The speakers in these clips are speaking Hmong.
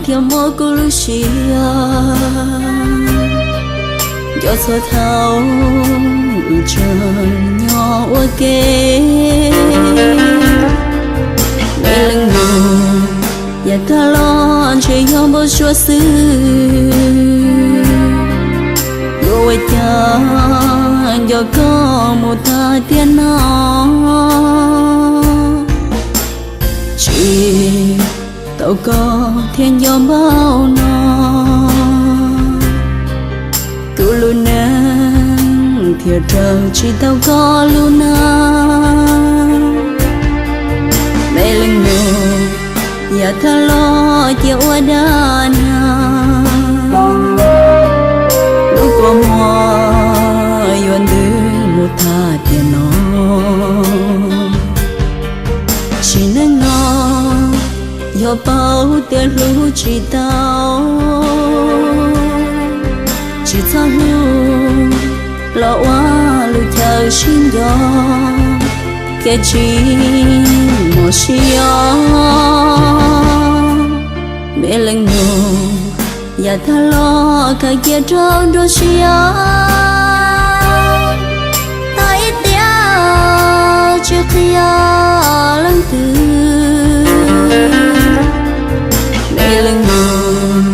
thiab muab kuv lub siab nco txhua thaum wb tseem nyob ua ke. Me leej nus, yav tag los ntshe yog npau suav xwb, yuav ua cas nco koj mus tag tiam no. Tsis tau koj thiaj nco npaum no, kuv lub neej thiaj raws tsis tau koj lub neej. Me leej nus, yav tag los cia ua dab neeg, lub kua muag yuav ntws mus tag tiam no. Sim neej no yog paub tias hlub tsis tau, tsis txhob hlub los ua lub chaw sib nco, kev tsis muaj sia. Me leej nus, yav tag los khaws cia rau nruab siab, tag ib tiam tsis qhia leej twg. Me leej nus,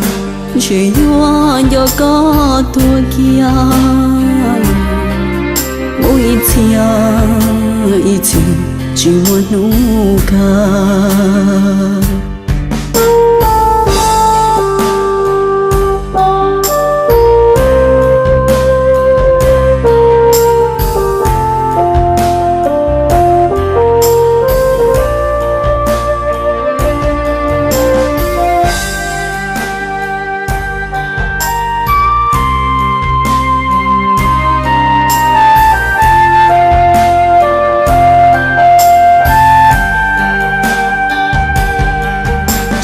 ntshe yuav nco koj tuag kiag, mus ib txhia ib txhis tsis muaj hnub kawg.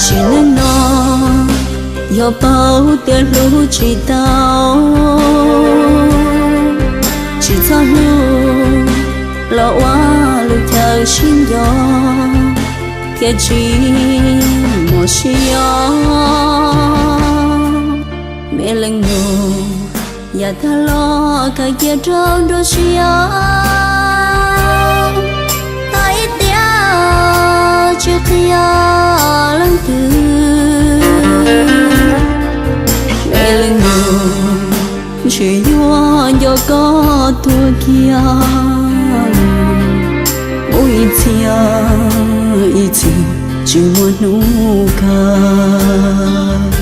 Sim neej no yog paub tias hlub tsis tau, tsis txhob hlub los ua lub chaw sib nco, kev tsis muaj sia. Me leej nus, yav tag los khaws cia rau nruab siab, tag ib tiam tsis qhia leej twg. Me leej nus, ntshe yuav nco koj tuag kiag, mus ib txhia ib txhis tsis muaj hnub kawg.